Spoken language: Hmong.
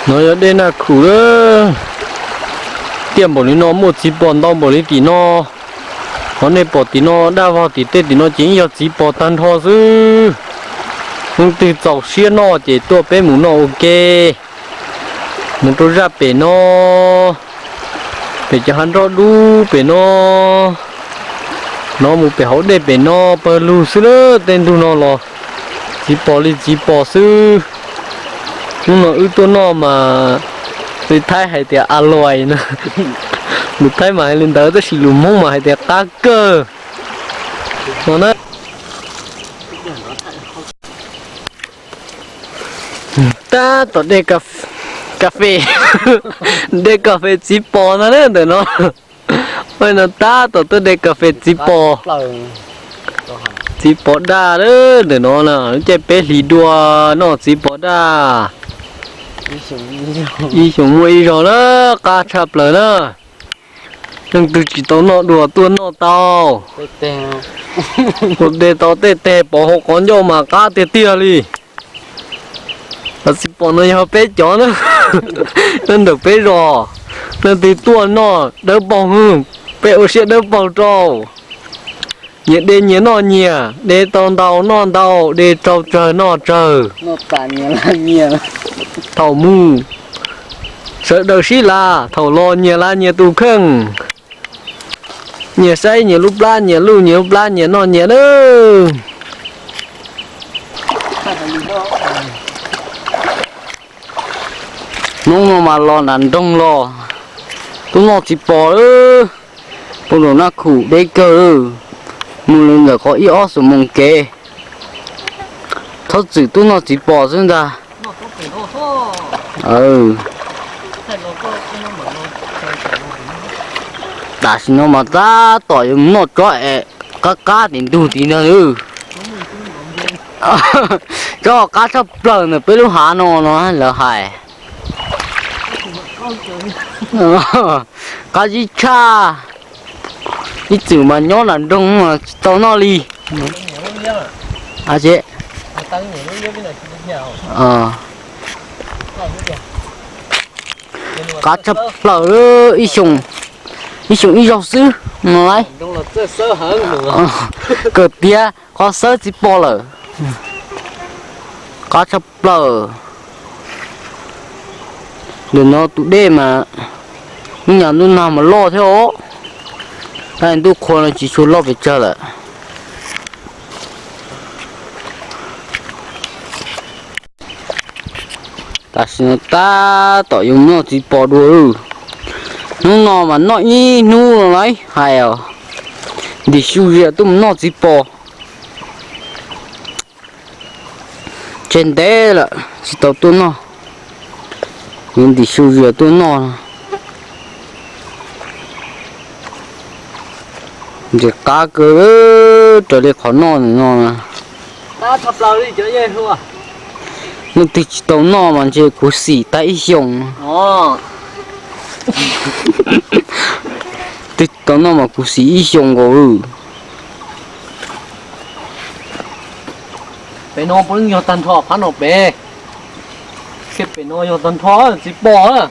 No yog dej Naj Khum lawm. Tiaj npaum li no muaj txiv pos ntau npaum li tim no. Qhov nej pom tim no daj vog tim tej tim no ces yeej yog txiv pos tag nrho xwb. Leej twg txaus siab noj ces tuaj peb mus noj ua ke. Mus rau zaj pem no, pem cov hav nroj dub pem no. No mus pem hauv dej pem no pawg lug xwb lawm, tej ntug no los txiv pos li txiv pos xwb. Hnub no wb tuaj noj mas lus Thaib hais tias a luais na. Lus Thaib mas hais li ntawd tab sis lus Hmoob mas hais tias qab kawg no na. Tab tom dej kas fes, dej kas fes txiv pos ntag na ntawm no. Ua no tab tom tuaj de kas fes txiv pos, txiv pos daj lawm ntawm no na, caij peb hlis dua noj txiv pos daj. Ib xyoos muaj ib zaug na, qab tshaj plaws na. Leej twg tsis tau noj dua tuaj noj tau. Ua de tau tej teg pov hauv qhov ncauj mas qab tiag tiag li. Txiv pos no yog peb cov na, nyob ntawm peb zos, leej twg tuaj noj dawb paug, peb ua siab dawb paug rau. Nyias de nyias noj nyias, de tau ntau noj ntau, de tsawg noj tsawg. Thaum mus sawv daws sib lav, thaum los nyias lav nyias tus kheej. Nyias saib nyias lub plab, nyias luj nyias lub plab, nyias noj nyias nawb. Hnub no mas los nram nroog los, tuaj noj txiv pos lawm. Pem nram Naj Khum deb kawg, mus li ntawm qhov ib ob xuab moos kev. Txhob txwm tuaj noj txiv pos xwb ntag. Tam sim no mas tab tom yuav mus noj tsob es qab qab tim ntug tid ntag. Tsob qab tshaj plaws ntawm peb lub hav no no lawv hais. Qab zib tshaj. Ib txwm mas nyob nram nroog tsis tau noj li. Qab tshaj plaws, ib xyoos ib zaug xwb no lauj. Kawg tiag qhov xawb txiv pos lawm. Qab tshaj plaws. Ntawm no tus dej mas ib nyuag ntuj nag mas loj thiab os. Tab ntuj qhua no tsis tshua loj pes tsawg lawm. Tam sim no tab tom yuav mus noj txiv pos dua. Hnub no mas noj ib hnub no lauj hais os. Ntim su zias tuaj mus noj txiv pos. Tseg ntev lawm tsis tau tuaj noj, yuav ntim su zias tuaj noj. Ntxim qab kawg raws li qhov noj no. Leej twg tsis tau noj mas ntshe khuv xim tag ib xyoos. Twg tsis tau noj mas khuv xim ib xyoos nkaus. Pem no puav leej yog tag nrho phab no pem. Kiag pem no yog tag nrho txiv pos.